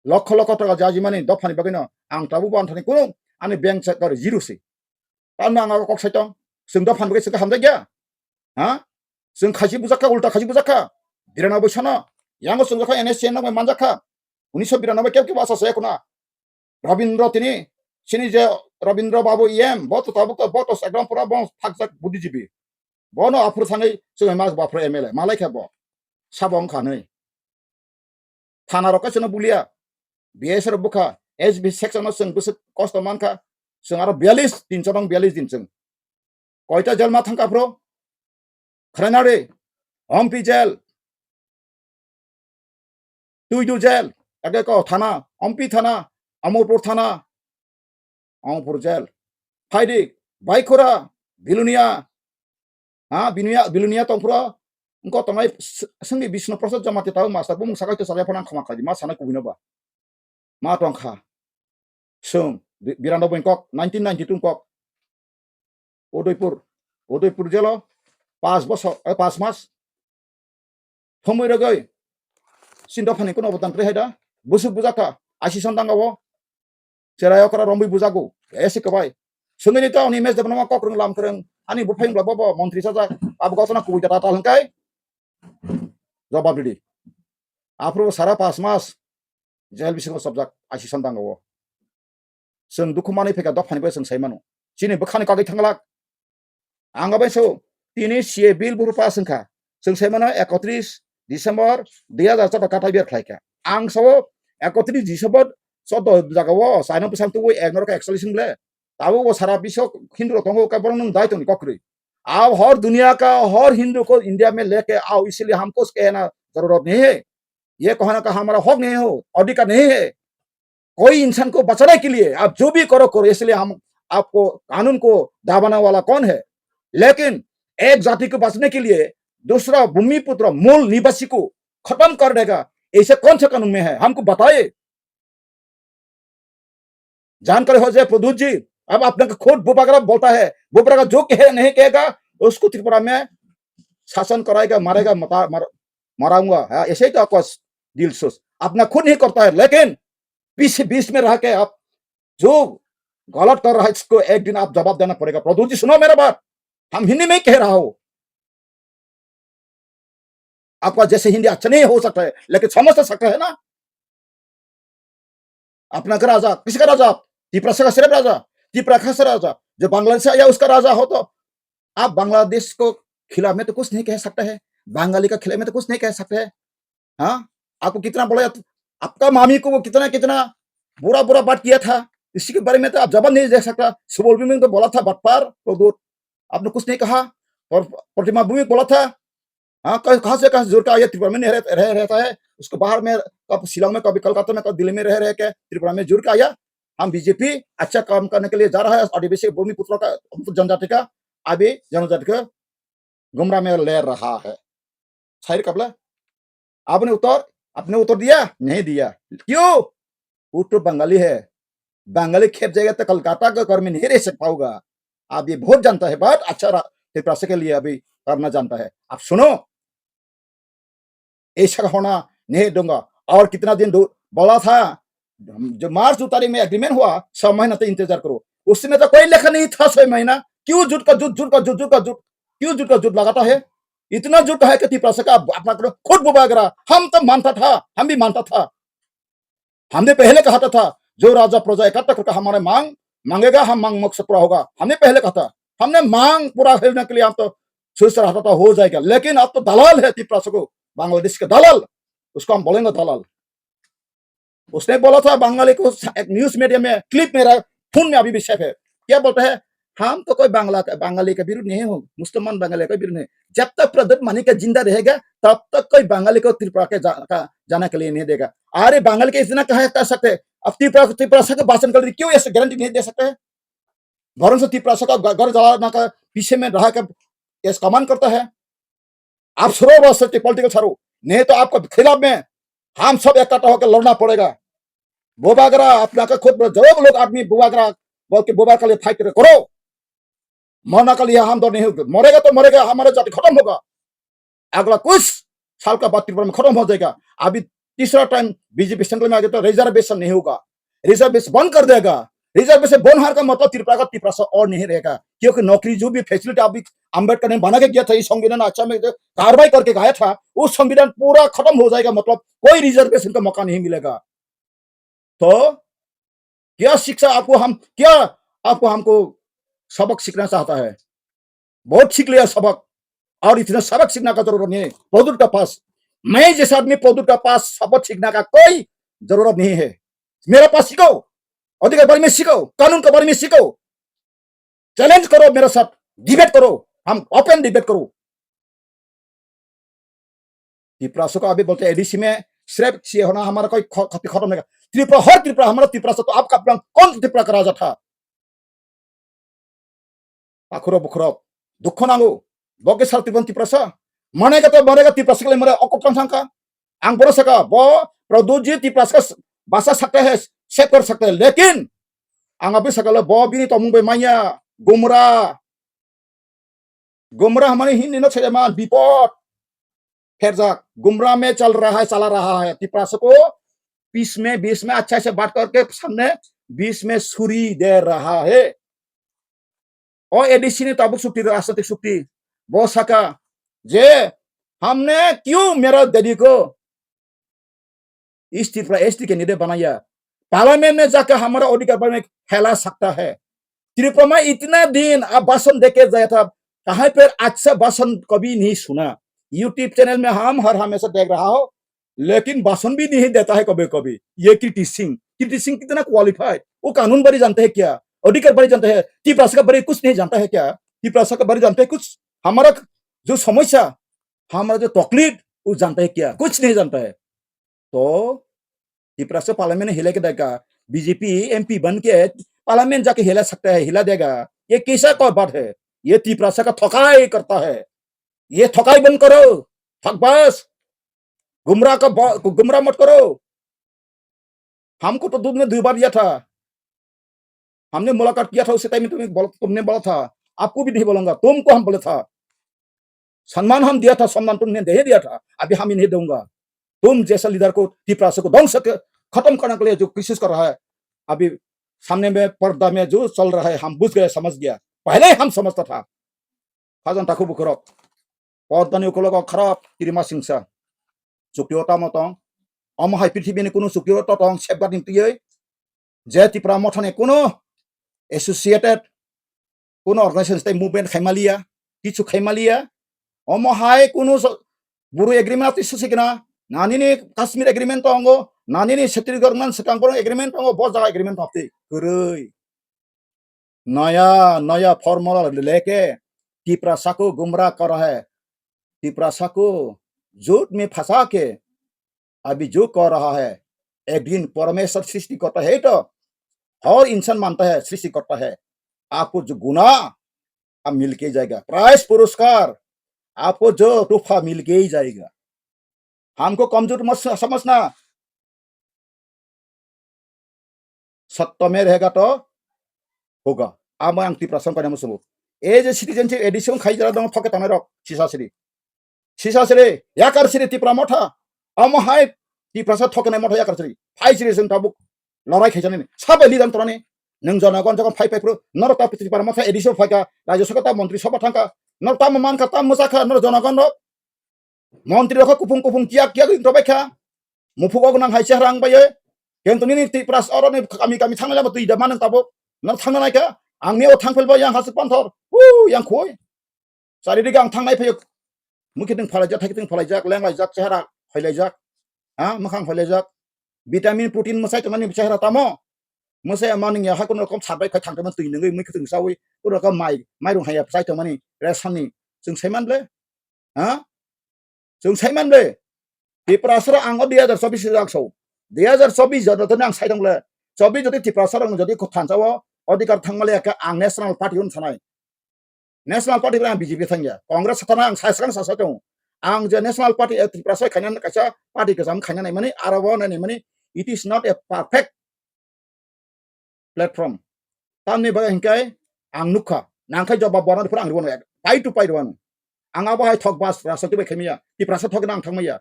Lokho lokho taka jajimani dophani bagwino ang tabuk bo anthani kunu ani bank check kar zero se. Tamo ang kok sai tong. Chwng dophani bagwi chwng hamjak ya. Ha? Chwng khachi bujak kha, ulta khachi bujak kha. Birana bai sano. Yango chwng kha N S C N nokmai manjak kha. Unisho birana bai kebo kebo asa se kuna. Rabindra tini, sini je Rabindra Babu E M, bo to tabuk to, bo to ekdom pura bo phakjak buddhijibi. Bono aphuru thangwi chwng mas bo aphuru M L A, malai kha bo. Sabo wng kha nwi. Thana rok kaisa no bulia. B S rok bukha, S B section no chwng bwswk kosto mankha. Chwng aro bialis din chobang bialis din chwng. Koita jel ma thangkha phro? Khwrainari, Ompi jel, Tuidu jel, age ko thana, Ompi thana, Amorpur thana, Amorpur jel. Phaidi, Baikhura, Bilunia, ha, Bilunia, Bilunia tongphro, wngko tongnai s-, swngdi Bishnu Prasad Jamatia tao master, bumung sakai to sakai phano ang khama khaidi, ma sanai kubui no ba. Ma tong kha. Chwng, Bi-, Biran Robo ni kok, nineteen ninety-two ni kok. Udaipur, Udaipur jelo, pas bosor, eh, pas mas. Thumui rogoi, chini dophani kuno obodan kwrwi hai da, busuk bujak kha, aisi son danga o, cherai okra romwi bujago, esi kwbai. Swngwi ni to ani mes debno kok rwng lam kwrwng, ani buphai wngla bobo montri sajak, abo gotona kubui da tatal hwnkhe, jobab ridi. Aphuru sara pas mas, jel bisingo chopjak, aisi son danga o. Chwng dukhu manwi phaikha dophani bai chwng sai mano. Chini bwkhani kagwi thanglak. Ang abai so tini C A bill buphuru pass wngkha. Chwng sai mano ekotris December dui hazar chata katai ber khlaikha. Ang sao ekotris December chata jagao saino bwsang tubui ek norok ekchallis wng le. Tabuk bo sara bisok Hindu rok tongo, ka borok nwng dai tongni kokrwi. Ab hor duniya ka hor Hindu ko India mein leke aao, isliye humko uske kehna zarurat nahi hai. Ye kahana ka hamara hak nahi ho, adhikar nahi hai. कोई इंसान को बचाने के लिए आप जो भी करो, करो, इसलिए हम आपको कानून को दबाने वाला कौन है? लेकिन एक जाति को बचाने के लिए दूसरा भूमिपुत्र मूल निवासी को खत्म कर देगा, ऐसे कौन सा कानून में है? हमको बताइए। जानकार हो जाए प्रद्युत जी, अब अपने को खुद बुबागरा बोलता है, बुबागरा जो कहे नहीं कहेगा, उसको त्रिपुरा में शासन कराएगा, मारेगा, मता-, मर-, मराऊंगा। हाँ, ऐसे ही तो आपका दिल सोच, अपना खुद नहीं करता है, लेकिन बीच, बीच में रह के आप जो गलत कर रहा है, इसको एक दिन आप जवाब देना पड़ेगा। प्रद्युत जी, सुनो मेरा बात, हम हिंदी में ही कह रहा हूँ, आपका जैसे हिंदी अच्छा नहीं हो सकता है, लेकिन समझ तो सकता है ना। अपना का राजा, किसका राजा? तिपरासा का सिर्फ राजा, तिपरा का राजा। जो बांग्लादेश से आया, उसका राजा हो तो आप बांग्लादेश को खिलाफ में तो कुछ नहीं कह सकते हैं, बंगाली का खिलाफ में तो कुछ नहीं कह सकते हैं। हाँ, आपको कितना बोला जाता, आपका मामी को वो कितना कितना बुरा बुरा बात किया था, इसी के बारे में तो आप जवाब नहीं दे सकता। सुबोल भूमि तो बोला था बटपार, तो दो, आपने कुछ नहीं कहा। और प्रतिमा भूमि बोला था, हाँ, कह-, कहाँ से कहाँ से जुड़ के आया, त्रिपुरा में नहीं रह-, रह-, रहता है, उसको बाहर में, कब शिलोंग में, कभी कलकत्ता में, कभी दिल्ली में रह रह के त्रिपुरा में जुड़ के आया। हम बीजेपी अच्छा काम करने के लिए जा रहा है, आदिवासी भूमि पुत्रों का, जनजाति का, अभी जनजाति का गुमराह में ले रहा है। शायरी कबला, आपने उत्तर, आपने उत्तर दिया? नहीं दिया। क्यों? वो तो बंगाली है। बंगाली खेप जाएगा तो कलकत्ता का घर में नहीं रह सक पाओगा। आप ये बहुत जानता है बात, अच्छा रा-, त्रिप्रासा के लिए अभी करना जानता है। आप सुनो, ऐसा होना नहीं दूंगा। और कितना दिन दू-, बोला था, जो मार्च दो तारीख में एग्रीमेंट हुआ, छह महीना तक इंतजार करो। उसमें तो कोई लिखा नहीं था छह महीना। क्यों झूठ का झूठ, झूठ का झूठ, झूठ का झूठ, क्यों झूठ का झूठ लगाता है? इतना झूठ का है कि त्रिप्रासा का अपना खुद बुबागरा, हम तो मानता था, हम भी मानता था। हमने पहले कहा था, जो राजा प्रजा इकट्ठा करके हमारे मांग मांगेगा, हम मांग मकसद पूरा होगा। हमने पहले कहा था, हमने मांग पूरा होने के लिए हम तो सोच रहा था, हो जाएगा, लेकिन आप तो दलाल है त्रिप्रासा को, बांग्लादेश के दलाल, उसको हम बोलेंगे दलाल। उसने बोला था बंगाली को, एक न्यूज़ मीडिया में क्लिप मेरा फोन में अभी भी सेव है। क्या बोलता है? हम तो कोई बांग्ला का, बंगाली का विरुद्ध नहीं हो, मुसलमान बंगाली का विरुद्ध नहीं। जब तक प्रद्युत मानिक का जिंदा रहेगा, तब तक कोई बंगाली को त्रिपुरा के जा-, का जाने के लिए नहीं देगा। अरे, बंगाली के इतना कहा कर सकते हैं, अब त्रिपुरा, त्रिप्रासा के भाषण के लिए क्यों ऐसे गारंटी नहीं दे सकते हैं? भरण से त्रिप्रासा का घ-, घर जलाना का पीछे में रहा के ऐसे कमान करता है। आप छोड़ो बस, ये पॉलिटिकल छोड़ो, नहीं तो आपको खिलाफ में हम सब इकट्ठा होकर लड़ना पड़ेगा। बुबागरा, अपना का खुद जो लोग आदमी बुबागरा बोल के बुबागरा के लिए फाइट करो, मरना के लिए हम डर नहीं होगा। मरेगा तो मरेगा, हमारा जाति खत्म होगा। अगला कुछ साल का बाद त्रिपुरा में खत्म हो जाएगा। अभी तीसरा टाइम बीजेपी सेंट्रल में आ गया तो रिजर्वेशन नहीं होगा, रिजर्वेशन बंद कर देगा। रिजर्वेशन बंद होने का मतलब त्रिपुरा का तिपरासा और नहीं रहेगा, क्योंकि नौकरी जो भी फैसिलिटी अभी अम्बेडकर ने बना के गया था, इस संविधान अच्छा में जो कार्रवाई करके गया था, उस संविधान पूरा खत्म हो जाएगा, मतलब कोई रिजर्वेशन का मौका नहीं मिलेगा। तो क्या शिक्षा आपको हम, क्या आपको हमको सबक सीखना चाहता है? बहुत सीख लिया सबक, और इतना सबक सीखने का जरूरत नहीं है। प्रद्युत का पास, मैं जैसा आदमी प्रद्युत का पास सबक सीखने का कोई जरूरत नहीं है। मेरा पास सीखो, अधिकार बारे में सीखो, कानून के बारे में सीखो, चैलेंज करो मेरे साथ, डिबेट करो, हम ओपन डिबेट करो। तिपरासा को अभी बोलते एडीसी में सिर्फ ये होना हमारा कोई ख-, खत्म नहीं। त्रिपुरा, हर त्रिपुरा, हमारा तिपरासा तो आपका अपना कौन तिपरा का राजा था? Akhurok bukhurok dukho nango. Bo khe sal Tripura Tiprasa. Mane ka to mane ka Tiprasa kale mare okok tang thangka. Ang boro saka bo Pradyut ji Tiprasa ka basa sakta hai, save kar sakta hai. Lekin ang abhi sakale bo bini tomung bai manya gumra. Gumra hamani Hindi no chaya man bipod. Pherjak, गुमराह में चल रहा है, चला रहा है। तिपरासा को बीच में, बीच में अच्छा से बात करके सामने बीच में छुरी दे रहा है। O एडीसी ने tabuk chukti, rajnitik chukti. Bo saka je, हमने क्यों मेरा दीदी को इस त्रिपुरा एसटी कैंडिडेट बनाया? पार्लियामेंट में जाकर हमारा अधिकार बारे में फैला सकता है। त्रिपुरा में इतना दिन आप भाषण देके जाया था, कहाँ पर अच्छा भाषण कभी नहीं सुना। YouTube चैनल में हम हर हमेशा देख रहा हो, लेकिन भाषण भी नहीं देता है कभी कभी। ये कीर्ति सिंह, कीर्ति सिंह कितना क्वालिफाइड, वो कानून बारे जानते हैं क्या? अधिकार बारे जानते हैं? तिपरासा का बारे कुछ नहीं जानता है क्या? तिपरासा का बारे जानते हैं कुछ? हमारा जो समस्या, हमारा जो तकलीफ, वो जानता है क्या? कुछ नहीं जानता है। तो तिपरासा पार्लियामेंट में हिला के देगा, बीजेपी एमपी बन के पार्लियामेंट जाके हिला सकता है, हिला देगा। ये कैसा का बात है? ये तिपरासा का थकाई करता है। ये थकाई बंद करो, थक बस, गुमराह का ब-, गुमराह मत करो। हमको तो दूध में दुई बार दिया था, हमने मुलाकात किया था, उसी टाइम में तुम्हें बोल, तुमने बोला था, आपको भी नहीं बोलूंगा, तुमको हम बोले था, सम्मान हम दिया था, सम्मान तुमने दे दिया था, अभी हम ही नहीं दूंगा। तुम जैसा लीडर को, तिपरासा को ध्वंस के खत्म करने के लिए जो कोशिश कर रहा है, अभी सामने में पर्दा में जो चल रहा है, हम बुझ गए, समझ गया, पहले ही हम समझता था। Khajang takhuk bukhurok, pordani ukologo kharap kirima singsa. Chukti o tamo tong? Omo hai prithibini kunu chukti o to tong safeguard ni twiwi? Je Tipra Mothani kunu associated kunu organization tei movement khaimaliya, kichu khaimaliya. Omo hai kunu so-, buru agreement atwi susi gana, nanini Kashmir agreement tongo, nanini Chhattisgarh nan swkang borok agreement tongo, bo jaga agreement tongtwi kwrwi. नया नया फॉर्मूला लेके तिपरासा को गुमराह कर रहा है। तिपरासा को झूठ में फंसा के अभी जो कर रहा है, एक दिन परमेश्वर सृष्टि करता है तो हर इंसान मानता है सृष्टि करता है। आपको जो गुना, आप मिल के जाएगा, प्राइस पुरस्कार, आपको जो तोहफा मिल के ही जाएगा। हमको कमजोर मत समझना। सत्य में रहेगा तो होगा। Amo ang Tiprasa wngkha nai muchungo. Ei je citizenship addition khai jora dong thoke tanai rok sisa siri. Sisa siri, yakar siri Tipra Motha. Amo hai Tiprasa thoke nai Motha yakar siri. Phai siri sing tabuk lorai khai jani. Sabai lidam torani. Nung jonagon jogon phai phai phru. Noro ta Tipra Motha addition phaika. Rajya Sabha ta montri sabha thangka. Noro ta mankha ta mwsakha noro jonagon rok. Montri rok kupung kupung kiyak kiyak ring tobai kha. Muphugo gnang hai chehra ang bai. Kento nini Tipras oro ni kami kami thangna lama twi da manang tabuk. Nang thangna nai kha. Ang mio thangphel bai yang hasik panthor. Hu yang khoi. Sari dige ang thangnai phayo. Mukhe ting phalai jak, thai ting phalai jak, leng lai jak, chehra phai lai jak. Ha, makhang phai lai jak. Vitamin protein mwsai tongmani chehra tamo. Mwsai maning ya hakun rokom sabai khai thangtama twi nungwi mui khwtwng sawi. Uro ka mai, mai rung haya chai tongmani. Resani. Chwng saiman ble. Ha? Chwng saiman ble. Tiprasara ang o dui hazar chobbish jak so. Dui hazar chobbish jora tani ang sai tong le. Chobbish jodi Tiprasara ang jodi khothan sao, odhikar thangmale ka ang National Party un sanai. National Party ang B J P thangya. Congress thana ang sai sang sa sa tong. Ang je National Party, eh, Tiprasa khaina kaisa party kasam khaina nai mani, aro bo nai mani, it is not a perfect platform. Tamni bagwi hinkhe ang nukha, nangkhai jawab borok phuru ang rwno, pai to pai rwno. Ang abo hai thok bas rajniti bai khaimaya. Tiprasa thok ang thangmaya.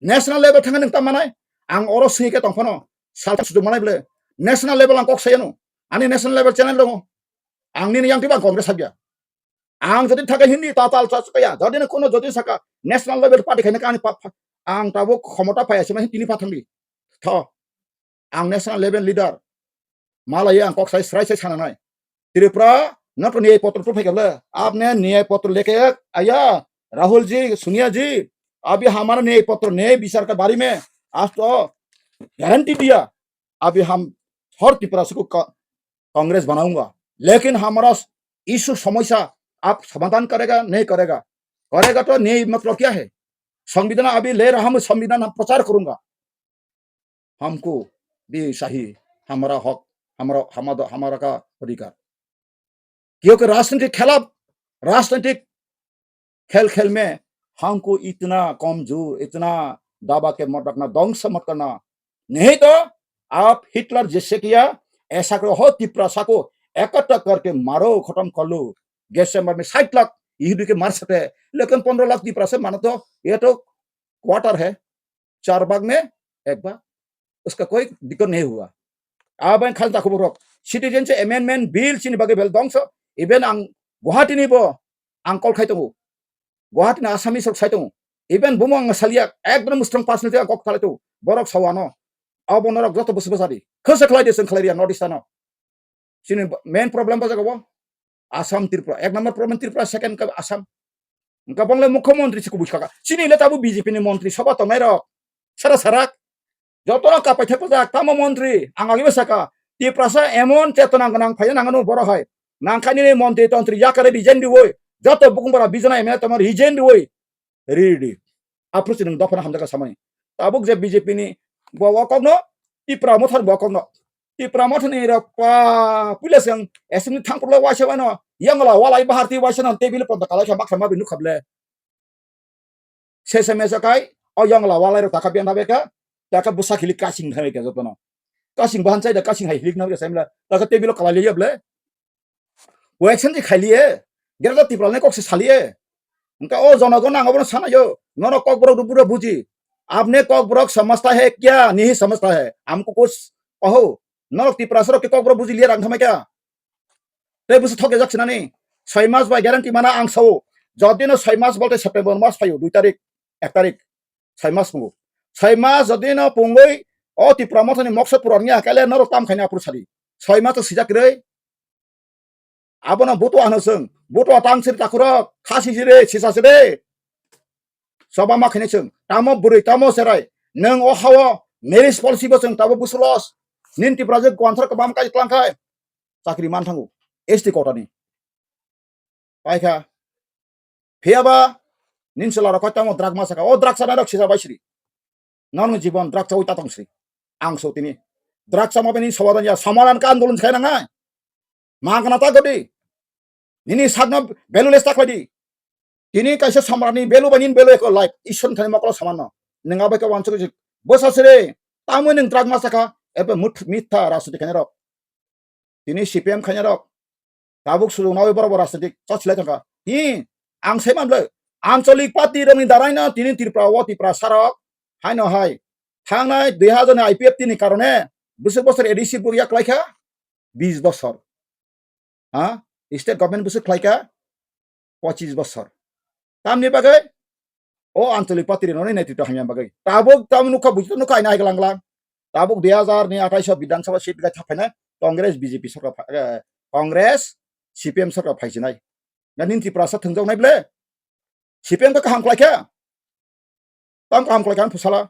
National level thangna nang ta manai. Ang oro singke tong phano. Sal sujuk manai ble. National level ang kok sayano. Ani national level channel dong. Ang nini yang tiba Congress habya. Ang jodi thaka hindi ta tal cha kaya. Jodi na kono jodi saka national level party khaina kani pa, pa, ang tabo khomota paya sima tini pa thangdi. Tho. Ang national level leader. Malaya ang kok sai srai sai sananai. Tripura, not niyai potro tu phai kable. Apne niyai potro leke aya, Rahul ji, Sonia ji, abhi hamara niyai potro, niyai bichar ka bari mein aaj to guarantee diya. Abhi ham har Tripura se ko ka-, Congress banaunga. Lekin hamara issue samasya aap samadhan karega, nahi karega. Karega to nahi matlab kya hai? Samvidhan abhi le raha hu, samvidhan ham prachar karunga. हमको भी चाहिए, हमारा हक, हमारा, हमारा, हमारा का अधिकार। क्योंकि राजनीतिक खिलाफ, राजनीतिक खेल खेल में हमको इतना कमजोर, इतना दबा के मत रखना, ध्वंस मत करना। नहीं तो आप हिटलर जैसे किया, ऐसा करो हो तिप्रासा को एकत्र करके मारो, खत्म कर लो। दिसंबर में साठ लाख यहूदी के मार सकते हैं, लेकिन पन्द्रह लाख तिप्रासा मानो तो ये तो क्वार्टर है, चार भाग में एक भाग, उसका कोई दिक्कत नहीं हुआ। Abang khal takhubrok citizenship amendment bill chini bagwi bel dongso, even ang Guwahati ni bo ang call khai tongo, Guwahati na Assamese rok sai tongo, even bumo ang salia ekdom strong personality ang kok thalai tongo, borok sawano abo norok joto bwswk bwsadi khwsa khlai de chwng khlai ria North East ano. Chini main problem bo jaga bo Assam, Tripura. Ek number problem Tripura, second ka Assam. Hwnkha bong le mukhyamantri se kubui saka. Chini le tabuk B J P ni mantri sabha tongnai rok. Sara sarak. Joto no kapai thai pajak tamo mantri. Ang agi saka. Tiprasa emon chetona gwnang phaina nangano boro hai. Nangkha nini mantri tontri yakare resign diwi. Joto bukung bara bijana M L A tamo resign diwi. Riri. Aphuru chwng dophano hamjakha samani. Tabuk je B J P ni bo o kokno, Tipra Motha ni bo o kokno. Tipra Motha ni rok pa, puila chwng assembly thangphuru waisa wano, yangla walai baharti waisa no table ponda kalai kha baksa ma bini nukha ble. Sese mesa kai, o yangla walai rok takha biyan thabe kha, takha bwsa khili kasing thabe kha jotono. Kasing bahan chai da kasing hai hilik na kha saimla, takha table kalai liya ble. Weksen di khailiye, Greater Tipraland kok se saliye. Hwnkha o jonogon ang obono sanayo, norok kokborok rwbura buji. Apne kokborok samajhta hai kya, nahi samajhta hai? Humko kuch kaho. Norok Tiprasa rok ke kokborok buji liya rang thamai kya? Tei busu thok ejak sinani. Soi mas bai guarantee mana ang sao. Jodi no soi mas bolte September mas phaio, dui tarik, ek tarik. Soi mas pungo. Soi mas jodi no pungoi o Tipra Motha ni moksa puron ya kele norok tam khaina apur sadi. Soi mas to sijak rei. Abono butua hwno chwng. Butua tang siri takhurok, khasi siri, sisa siri. Soba ma khini chwng. Tamo bwrwi, tamo cherai. Nwng o hao marriage policy bo chwng tabo busu los. Nin Tipra je guanthar kwbam kai tlang khai. Chakri man thango. S T kota ni. Paikha. Phiyaba nin chwla rok tamo drug ma saka. O drug sana rok sisa bai siri. Nang ni jibon drug chawi ta tong siri. Ang so tini. Drug sama bini sobadan ya. Samaran ka andolon khai nangnai. Mangana ta godi. Nini sakno valueless ta khlai di. Tini kaisa samrani value bai nini value ekho life. Ishwar thani mokolo samanno. Nwng abai khe wansuk jik. Bwsa sire. Tamo nwng drug ma saka. Ebe mut-, mitha rajniti khainai rok. Tini C P M khainai rok. Tabuk sujung nawi borok bo rajniti chachilai thangkha. Hi, ang sai manble. Ancholik party rokni daraino tini Tripura o Tiprasa rok. Haino hai. Thangnai dui hajar ni I P F T ni karone. Bwswk bosor A D C bo yak lai kha. Bis bosor. Ha? State government bwswk khlai kha pochis bosor. Tamni bagwi o ancholik party rwnani netritw hamya bagwi. Tabuk tam nukha buji nukha aina hai glang glang. Tabuk dui hajar ni athais o Bidhan Sabha seat gai thaphaina Congress B J P sarkar pha-, eh, Congress C P M sarkar phaisinai. Na nini Tiprasa thwngjaknai ble? C P M khe kaham khlai kha. Tam kaham khlai kha phusala.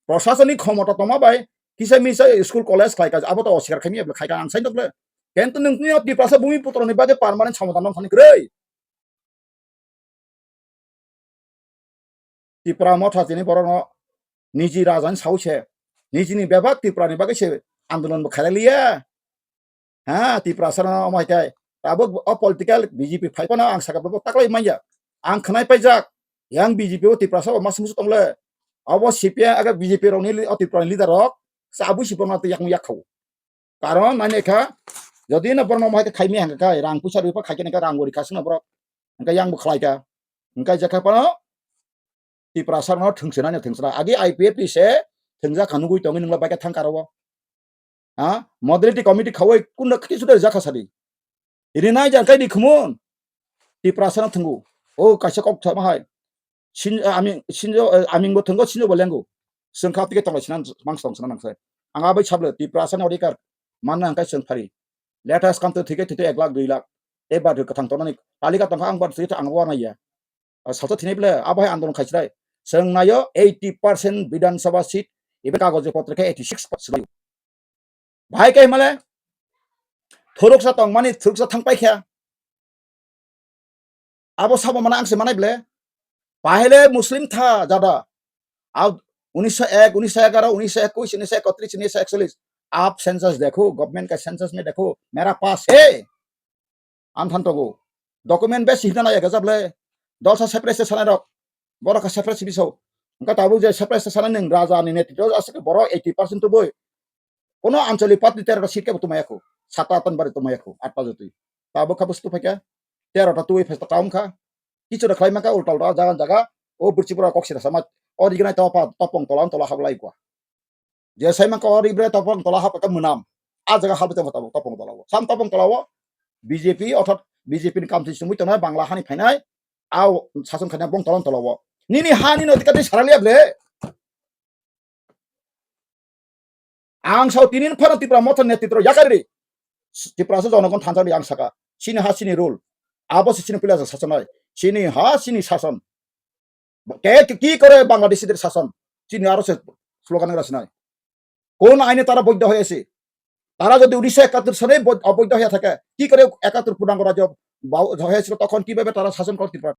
Prasasoni khomota tongma bai kisa misa school college khlai kha, abo to osikar khaimya khlai kha ang sai dokle. Kento nwng tini Tiprasa bumi putro ni bagwi permanent somadan nang thani kwrwi. Tipra Motha tini borokno niji raja ni sawi se, nijini bebak Tripura ni bagwi se andolon bo khailai liya. Ha, Tiprasa no omo hai khe tabuk o political B J P phai phano ang saka bo taklai manya. Ang khwnai paijak, yang B J P o Tiprasa bo mas musu tongle. Abo C P I aga B J P rokni li-, o Tripura ni leader rok chabwi si borokno twi yakung yak khawo. Karon nai kha, jodi no borokno omo hai khe khai maya hwnkha khe, rang puisa rwi pha khai khe nai kha, rang bo rikha sino borok. Hwnkhe yang bo khlai kha. Hingkai jakha pano Tiprasa no thwngsinani thwngsina. Agi I P F T se thwngjak kha nugui tongwi nungla baikha thang karo. Ha? Modality committee khawai kunna khati suda jakha sadi. Rinai jang kai di khumun. Tiprasa no thwngu. O kaisa kok thama hai. Sin, ami, sinjo, eh, aming bo thwngo, sinjo bo lengo. Seng kha tike tongla sinan mang song sinan nang sai. Ang abai sable Tiprasa no odikar manna hangkai seng phari. Let us come to thike thite ek lakh dui lakh. E bar kathang tonani. Talika tongkha ang bar thite ang bo naiya. Salsa thinai ble abo hai andolon khaisrai. Chwng naio eighty percent Bidhan Sabha seat, ibe kagoje potro khe eighty six percent. Bahai khe himale thuruksa tongmani thuruksa thangpai khe. Abo sabo mana ang se manai ble. Pahele Muslim tha jada. Au unisho ek, unisho egaro, unisho ekush, unisho ekotris, unisho ekcholish. Aap census dekho, government ka census mein dekho, mera pass hai. Ang than tongo. Document besi hina nai gajab le. Dolsa separate se sanai rok. Borok ka separate se biso. Engka tabuk je separate se sanai nung raja ni netritwo aswk borok eighty percent tubui. Kono ancholi patni tero seat kebo tumaya kho. Sata tan bari tumaya kho. Atta jotwi. Tabuk kha bustu phaikha. Tero ta tubui phesta kaum kha. Kichu da khlai maka ulta ulta jaga jaga. O burchi pura kok sira sama. O rignai topa topong tola tola hablai kwa. Je sai mangkha o ribre topong tola hapkha mwnam. A jaga hapwi tongkha tabuk topong tola o. Sam topong tola o B J P orthat B J P ni kamchi sumui tongnai Bangla hani phainai. A sason khaina bong tolong tola o. Nini ha nini odhikar tei saraliya ble. Ang sao tinin phano Tipra Motha netritro yakari. Tipra sa jonogon thansa ang saka. Sini ha sini rule. Abo se sini pila sasonai. Sini ha sini sason. Ke ki, ki করে বাংলাদেশিদের শাসন? চিনি আরো সে স্লোগান রাখছে নাই। কোন আইনে তারা বৈধ হয়েছে? তারা যদি উনিশশো একাত্তর সালে বৈ-, অবৈধ হয়ে থাকে, কি করে একাত্তর পূর্ণাঙ্গ রাজ্য বা-, হয়েছিল, তখন কিভাবে তারা শাসন করে ত্রিপুরা?